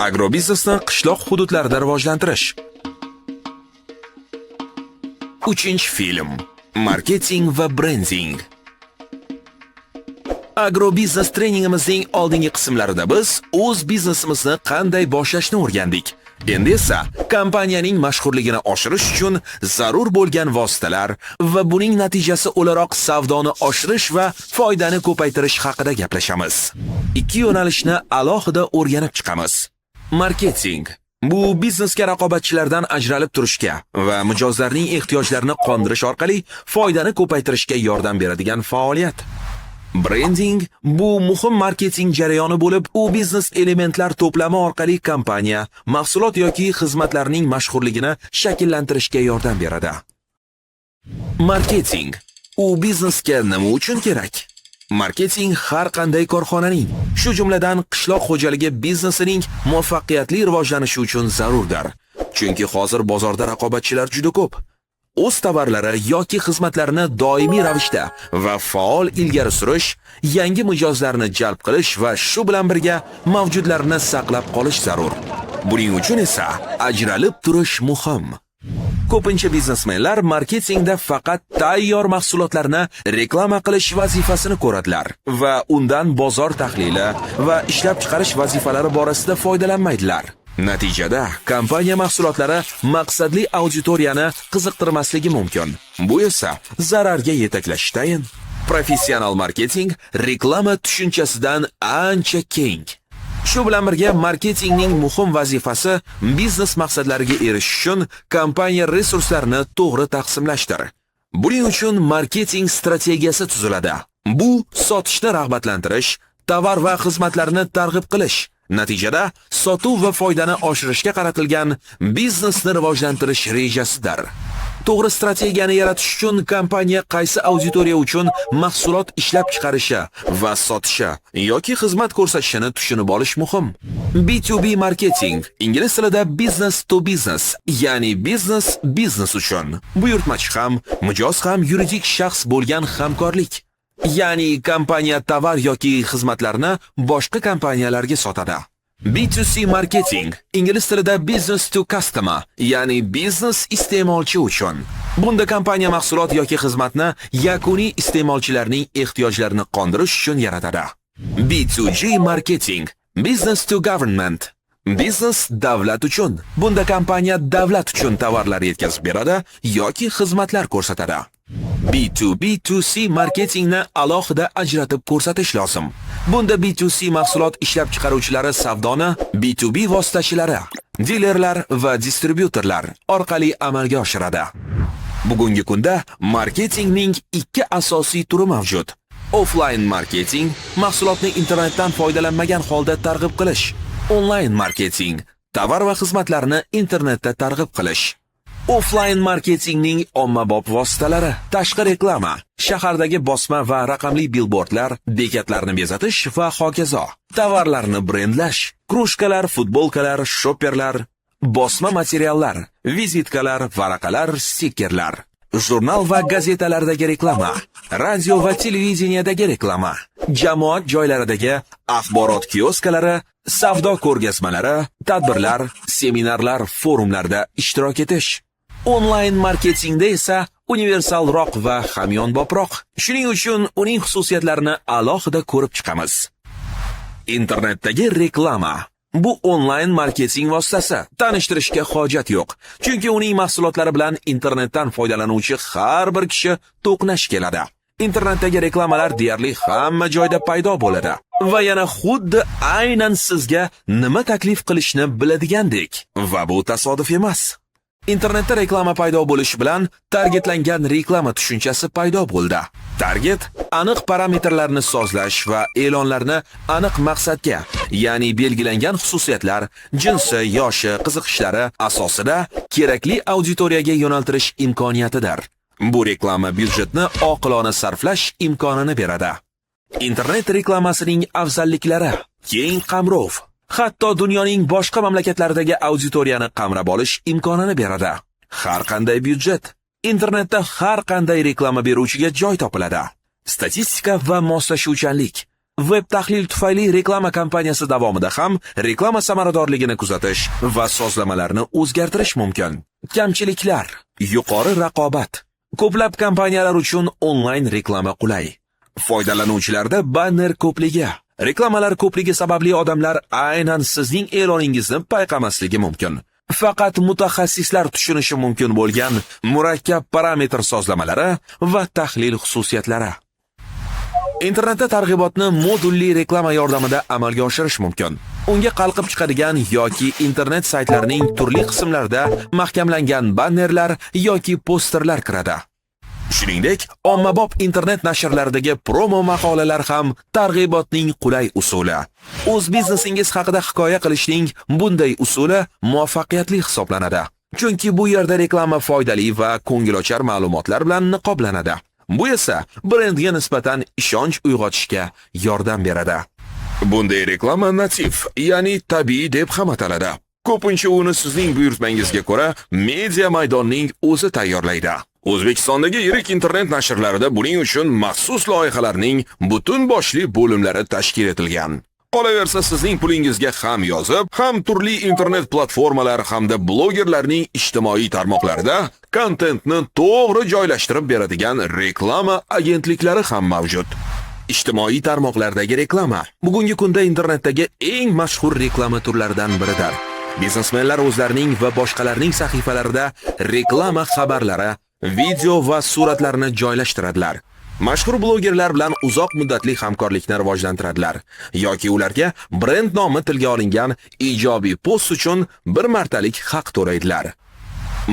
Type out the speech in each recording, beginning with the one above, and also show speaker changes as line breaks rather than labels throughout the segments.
Agrobiznesni qishloq hududlarida rivojlantirish. Uchinchi film. Marketing va brending. Agrobiznes treningimizning oldingi qismlarida biz o'z biznesimizni qanday boshlashni o'rgandik. Endi esa kompaniyaning mashhurligini oshirish uchun zarur bo'lgan vositalar va buning natijasi o'laroq savdoni oshirish va foydani ko'paytirish haqida gaplashamiz. Ikki yo'nalishni alohida o'rganib chiqamiz. Marketing bu biznesga raqobatchilardan ajralib turishga va mijozlarning ehtiyojlarini qondirish orqali foydani ko'paytirishga yordam beradigan faoliyat. Brending bu muhim marketing jarayoni bo'lib, u biznes elementlar to'plami orqali kompaniya, mahsulot yoki xizmatlarning mashhurligini shakllantirishga yordam beradi. Marketing u biznesga nima uchun kerak? Marketing har qanday korxonaning, shu jumladan qishloq xo'jaligi biznesining muvaffaqiyatli rivojlanishi uchun zarurdir. Chunki hozir bozorda raqobatchilar juda ko'p. O'z tovarlari yoki xizmatlarini doimiy ravishda va faol ilgari surish, yangi mijozlarni jalb qilish va shu bilan birga mavjudlarini saqlab qolish zarur. Buning uchun esa ajralib turish muhim. Ko'pincha biznesmenlar marketingda faqat tayyor mahsulotlarni reklama qilish vazifasini ko'radilar va undan bozor tahlili va ishlab chiqarish vazifalari borasida foydalanmaydilar. Natijada kompaniya mahsulotlari maqsadli auditoriyani qiziqtirmasligi mumkin. Bu esa zararga yetaklashi tayin. Professional marketing reklama tushunchasidan ancha keng. Shu bilan birga marketingning muhim vazifasi biznes maqsadlariga erishish uchun kompaniya resurslarini to'g'ri taqsimlashdir. Buning uchun marketing strategiyasi tuziladi. Bu sotishni rag'batlantirish, tovar va xizmatlarni targ'ib qilish, natijada sotuv va foydani oshirishga qaratilgan biznesni rivojlantirish rejasidir. To'g'ri strategiyani yaratish uchun kompaniya qaysi auditoriya uchun mahsulot ishlab chiqarishi va sotishi yoki xizmat ko'rsatishini tushunib olish muhim. B2B marketing, ingliz tilida business to business, ya'ni biznes biznes uchun. Buyurtmachi ham, mijoz ham yuridik shaxs bo'lgan hamkorlik. Ya'ni kompaniya tovar yoki xizmatlarni boshqa kompaniyalarga sotadi. B2C marketing, ingliz tilida business to customer, ya'ni biznes iste'molchi uchun. Bunda kompaniya mahsulot yoki xizmatni yakuniy iste'molchilarning ehtiyojlarini qondirish uchun yaratadi. B2G marketing, business to government, biznes davlat uchun. Bunda kompaniya davlat uchun tovarlar yetkazib beradi yoki xizmatlar ko'rsatadi. B2B2C marketingni alohida ajratib ko'rsatish lozim. Bunda B2C mahsulot ishlab chiqaruvchilari savdoni B2B vositachilari, dilerlar va distribyutorlar orqali amalga oshiradi. Bugungi kunda marketingning ikki asosiy turi mavjud. Offline marketing mahsulotni internetdan foydalanmagan holda targ'ib qilish. Onlayn marketing tovar va xizmatlarni internetda targ'ib qilish. Offline marketingning ommabop vositalari: tashqi reklama, shahardagi bosma va raqamli billboardlar, bekatlarni bezatish va hokazo. Tovarlarni brendlash, krujkalar, futbolkalar, shopperlar, bosma materiallar, vizitkalar, varaqalar, stikerlar, jurnal va gazetalardagi reklama, radio va televideniyadagi reklama, jamoat joylaridagi axborot kioskalari, savdo ko'rgazmalari, tadbirlar, seminarlar, forumlarda ishtirok etish. Onlayn marketingda esa universalroq va hamyonboproq. Shuning uchun uning xususiyatlarini alohida ko'rib chiqamiz. Internetdagi reklama bu onlayn marketing vositasi. Tanishtirishga hojat yo'q. Chunki uning mahsulotlari bilan internetdan foydalanuvchi har bir kishi to'qnash keladi. Internetdagi reklamalar deyarli hamma joyda paydo bo'ladi va yana xuddi aynan sizga nima taklif qilishni biladigandek. Va bu tasodif emas. Internetda reklama paydo bo'lishi bilan targetlangan reklama tushunchasi paydo bo'ldi. Target aniq parametrlarni sozlash va e'lonlarni aniq maqsadga, ya'ni belgilangan xususiyatlar, jinsi, yoshi, qiziqishlari asosida kerakli auditoriyaga yo'naltirish imkoniyatidir. Bu reklama byudjetni oqilona sarflash imkonini beradi. Internet reklamasining afzalliklari: keng qamrov, hatto dunyoning boshqa mamlakatlaridagi auditoriyani qamrab olish imkonini beradi. Har qanday byudjet, internetda har qanday reklama beruvchiga joy topiladi. Statistika va moslashuvchanlik. Veb tahlil tufayli reklama kampaniyasi davomida ham reklama samaradorligini kuzatish va sozlamalarni o'zgartirish mumkin. Kamchiliklar: yuqori raqobat. Ko'plab kompaniyalar uchun onlayn reklama qulay. Foydalanuvchilarda banner ko'pligi, reklamalar ko'pligi sababli odamlar aynan sizning e'loningizni payqamasligi mumkin. Faqat mutaxassislar tushunishi mumkin bo'lgan murakkab parametr sozlamalari va tahlil xususiyatlari. Internetda targ'ibotni modulli reklama yordamida amalga oshirish mumkin. Unga qalqib chiqadigan yoki internet saytlarining turli qismlarida mahkamlangan bannerlar yoki posterlar kiradi. Shuningdek, ommabop internet nashrlaridagi promo maqolalar ham targ'ibotning qulay usuli. O'z biznesingiz haqida hikoya qilishning bunday usuli muvaffaqiyatli hisoblanadi. Chunki bu yerda reklama foydali va ko'ngilochar ma'lumotlar bilan niqoblanadi. Bu esa brendga nisbatan ishonch uyg'otishga yordam beradi. Bunday reklama nativ, ya'ni tabiiy deb ham ataladi. Ko'pincha uni sizning buyurtmangizga ko'ra media maydonning o'zi tayyorlaydi. O'zbekistondagi yirik internet nashrlarida buning uchun maxsus loyihalarning butun boshli bo'limlari tashkil etilgan. Qolaversa, sizning pulingizga ham yozib, ham turli internet platformalar hamda blogerlarning ijtimoiy tarmoqlarida kontentni to'g'ri joylashtirib beradigan reklama agentliklari ham mavjud. Ijtimoiy tarmoqlardagi reklama bugungi kunda internetdagi eng mashhur reklama turlaridan biridir. Biznesmenlar o'zlarining va boshqalarning sahifalarida reklama xabarlari, video va suratlarni joylashtiradilar. Mashhur blogerlar bilan uzoq muddatli hamkorlikni rivojlantiradilar yoki ularga brend nomi tilga olingan ijobiy post uchun bir martalik haq to'laydilar.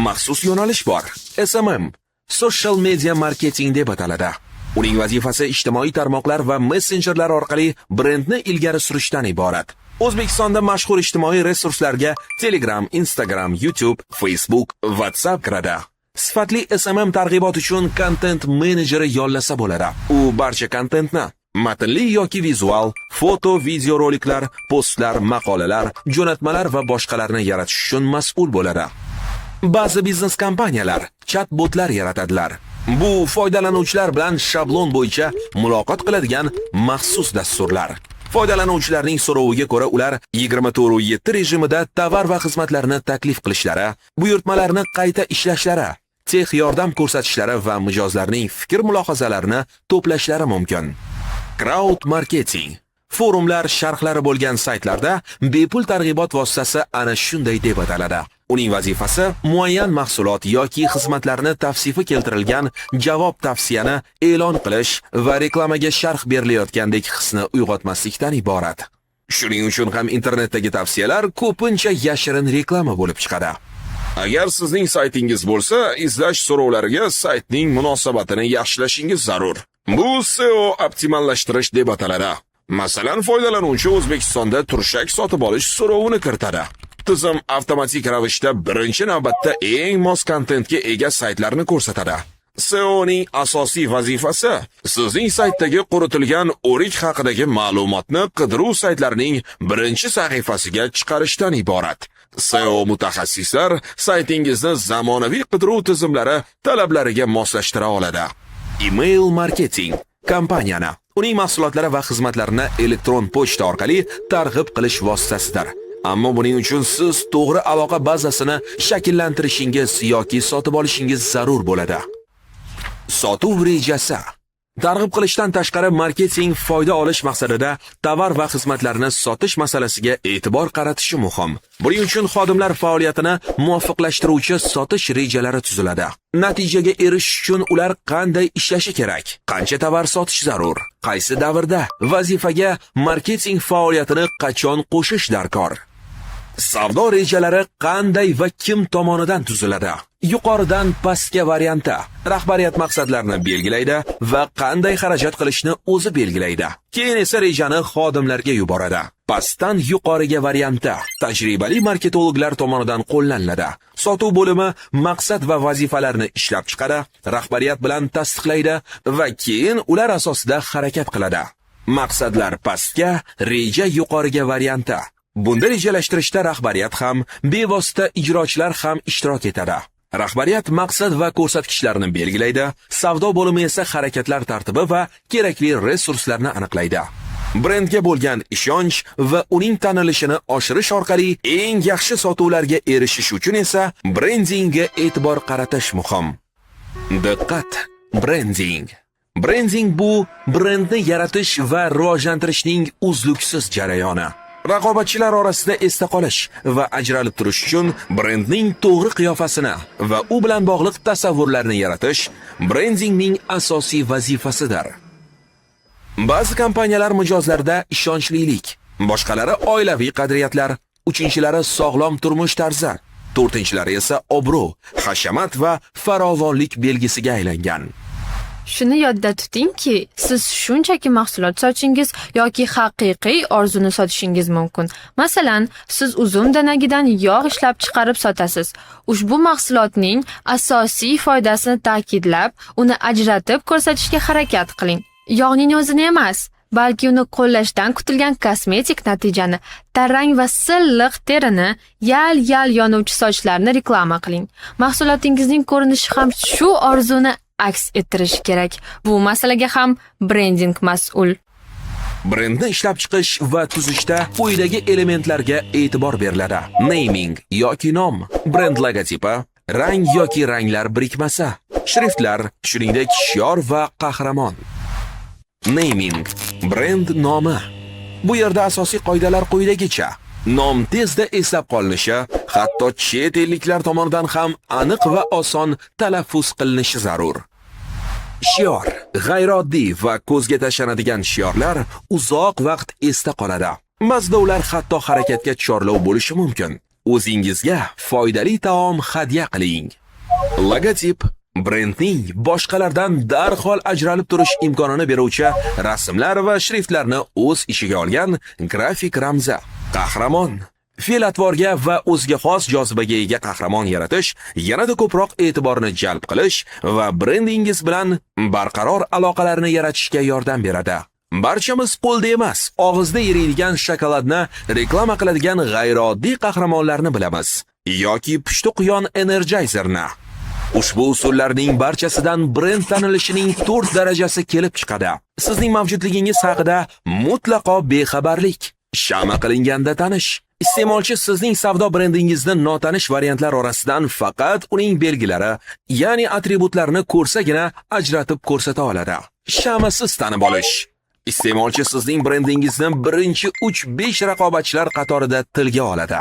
Maxsus yo'nalish bor. SMM, Social Media Marketing deb ataladi. Uning vazifasi ijtimoiy tarmoqlar va messenjerlar orqali brendni ilgari surishdan iborat. O'zbekistonda mashhur ijtimoiy resurslarga Telegram, Instagram, YouTube, Facebook, WhatsApp kiradi. Sifatli SMM targ'ibot uchun kontent menejeri yollasa bo'ladi. U barcha kontentni, matnli yoki vizual, foto, video roliklar, postlar, maqolalar, jo'natmalar va boshqalarni yaratish uchun mas'ul bo'ladi. Ba'zi biznes kompaniyalar chat-botlar yaratadilar. Bu foydalanuvchilar bilan shablon bo'yicha muloqot qiladigan maxsus dasturlar. Foydalanuvchilarning so'roviga ko'ra ular 24/7 rejimida tovar va xizmatlarni taklif qilishlari, buyurtmalarni qayta ishlashlari, tex yordam ko'rsatishlari va mijozlarning fikr mulohazalarini to'plashlari mumkin. Crowd marketing. Forumlar sharhlari bo'lgan saytlarda bepul targ'ibot vositasi ana shunday deb ataladi. Uning vazifasi muayyan mahsulot yoki xizmatlarni tavsifi keltirilgan javob tavsiyani e'lon qilish va reklamaga sharh berilayotgandek hisni uyg'otmaslikdan iborat. Shuning uchun ham internetdagi tavsiyalar ko'pincha yashirin reklama bo'lib chiqadi. Agar sizning saytingiz bo'lsa, izlash so'rovlariga saytning munosabatini yaxshilashingiz zarur. Bu SEO optimallashtirish deb ataladi. Masalan, foydalanuvchi O'zbekistonda turshak sotib olish so'rovini kiritadi. Tizim avtomatik ravishda birinchi navbatda eng mos kontentga ega saytlarni ko'rsatadi. SEOning asosiy vazifasi sizning saytdagi quritilgan o'rik haqidagi ma'lumotni qidiruv saytlarining birinchi sahifasiga chiqarishdan iborat. SEO mutaxassislar saytingizni zamonaviy qidiruv tizimlari talablariga moslashtira oladi. Email marketing kompaniyani, uning mahsulotlari va xizmatlarini elektron pochta orqali targ'ib qilish vositasidir. Ammo buning uchun siz to'g'ri aloqa bazasini shakllantirishingiz yoki sotib olishingiz zarur bo'ladi. Sotuv rejasi. Targ'ib qilishdan tashqari, marketing foyda olish maqsadida tovar va xizmatlarni sotish masalasiga e'tibor qaratishi muhim. Buning uchun xodimlar faoliyatini muvofiqlashtiruvchi sotish rejalari tuziladi. Natijaga erishish uchun ular qanday ishlashi kerak? Qancha tovar sotish zarur? Qaysi davrda? Vazifaga marketing faoliyatini qachon qo'shish darkor? Savdo rejalari qanday va kim tomonidan tuziladi? Yuqoridan pastga varianti. Rahbariyat maqsadlarni belgilaydi va qanday xarajat qilishni o'zi belgilaydi. Keyin esa rejani xodimlarga yuboradi. Pastdan yuqoriga varianti tajribali marketologlar tomonidan qo'llaniladi. Sotuv bo'limi maqsad va vazifalarni ishlab chiqadi, rahbariyat bilan tasdiqlaydi va keyin ular asosida harakat qiladi. Maqsadlar pastga, reja yuqoriga varianti. Bunda rejalashtirishda rahbariyat ham, bevosita ijrochilar ham ishtirok etadi. Rahbariyat maqsad va ko'rsatkichlarni belgilaydi, savdo bo'limi esa harakatlar tartibi va kerakli resurslarni aniqlaydi. Brendga bo'lgan ishonch va uning tanilishini oshirish orqali eng yaxshi sotuvlarga erishish uchun esa brendingga e'tibor qaratish muhim. Diqqat! Brending. Brending bu brendni yaratish va rivojlantirishning uzluksiz jarayoni. Raqobatchilar orasida esda qolish va ajralib turish uchun brendning to'g'ri qiyofasini va u bilan bog'liq tasavvurlarni yaratish brendingning asosiy vazifasidir. Ba'zi kompaniyalar mijozlarda ishonchlilik, boshqalari oilaviy qadriyatlar, uchinchilari sog'lom turmush tarzi, to'rtinchilari esa obro', hashamat va farovonlik belgisiga aylangan.
Shuni yodda tutingki, siz shunchaki mahsulot sotishingiz yoki haqiqiy orzuni sotishingiz mumkin. Masalan, siz uzum danagidan yog' ishlab chiqarib sotasiz. Ushbu mahsulotning asosiy foydasini ta'kidlab, uni ajratib ko'rsatishga harakat qiling. Yog'ning o'zini emas, balki uni qo'llashdan kutilgan kosmetik natijani, tarang va silliq terini, yal-yal yonuvchi sochlarni reklama qiling. Mahsulotingizning ko'rinishi ham shu orzuni aks ettirishi kerak. Bu masalaga ham brending mas'ul.
Brendni ishlab chiqish va tuzishda quyidagi elementlarga e'tibor beriladi: naming yoki nom, brend logotipi, rang yoki ranglar birikmasi, shriftlar, shuningdek, shior va qahramon. Naming, brend nomi. Bu yerda asosiy qoidalar quyidagicha. Nom tezda eslab qolinishi, hatto chet elliklar tomonidan ham aniq va oson talaffuz qilinishi zarur. Shior. G'ayrioddiy va ko'zga tashlanadigan shiorlar uzoq vaqt esda qoladi. Ba'zida ular hatto harakatga chorlov bo'lishi mumkin. O'zingizga foydali taom hadya qiling. Logotip brendning boshqalardan darhol ajralib turish imkonini beruvchi rasmlar va shriftlarni o'z ichiga olgan grafik ramzi. Qahramon. Fe'l-atvorga va o'ziga xos jozibaga ega qahramon yaratish yanada ko'proq e'tiborni jalb qilish va brendingiz bilan barqaror aloqalarni yaratishga yordam beradi. Barchamiz qo'lda emas, og'izda eriydigan shokoladni reklama qiladigan g'ayrioddiy qahramonlarni bilamiz yoki pushti quyon Energizerni. Ushbu usullarning barchasidan brend tanilishining 4 darajasi kelib chiqadi. Sizning mavjudligingiz haqida mutlaqo bexabarlik, shama qilinganda tanish. Iste'molchi sizning savdo brendingizni notanish variantlar orasidan faqat uning belgilari, ya'ni atributlarini ko'rsagina ajratib ko'rsata oladi. Shamasiz tanib olish. Iste'molchi sizning brendingizni birinchi 3-5 raqobatchilar qatorida tilga oladi.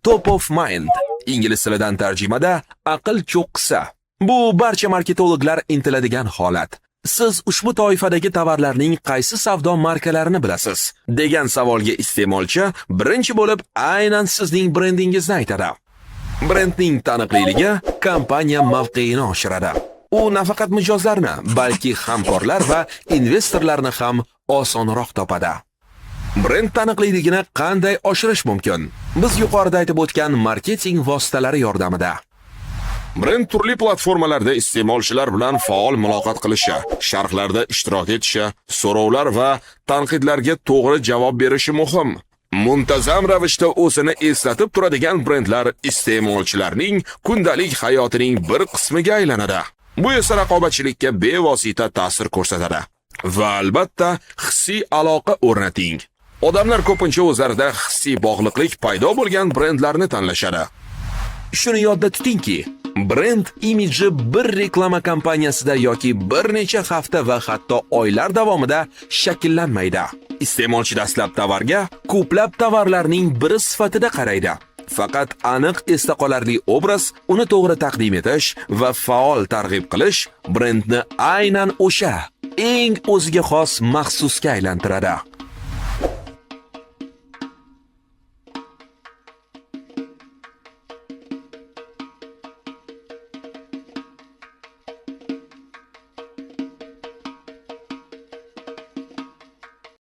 Top of mind, ingliz tilidan tarjimada aql cho'qqisi. Bu barcha marketologlar intiladigan holat. "Siz ushbu toifadagi tovarlarning qaysi savdo markalarini bilasiz?" degan savolga iste'molchi birinchi bo'lib aynan sizning brendingizni aytadi. Brendning taniqliligi kompaniya mavqeini oshiradi. U nafaqat mijozlarni, balki hamkorlar va investorlarni ham osonroq topadi. Brend taniqliligini qanday oshirish mumkin? Biz yuqorida aytib o'tgan marketing vositalari yordamida.
Brend turli platformalarda iste'molchilar bilan faol muloqot qilishi, sharhlarda ishtirok etishi, so'rovlar va tanqidlarga to'g'ri javob berishi muhim. Muntazam ravishda o'zini eslatib turadigan brendlar iste'molchilarning kundalik hayotining bir qismiga aylanadi. Bu esa raqobatchilikka bevosita ta'sir ko'rsatadi. Va albatta, hissiy aloqa o'rnating. Odamlar ko'pincha o'zlarida hissiy bog'liqlik paydo bo'lgan brendlarni tanlashadi.
Shuni yodda tutingki, brend imidji bir reklama kampaniyasida yoki bir necha hafta va hatto oylar davomida shakllanmaydi. Iste'molchi dastlab tovarga ko'plab tovarlarning biri sifatida qaraydi. Faqat aniq, esda qolarli obraz, uni to'g'ri taqdim etish va faol targ'ib qilish brendni aynan o'sha eng o'ziga xos maxsusga aylantiradi.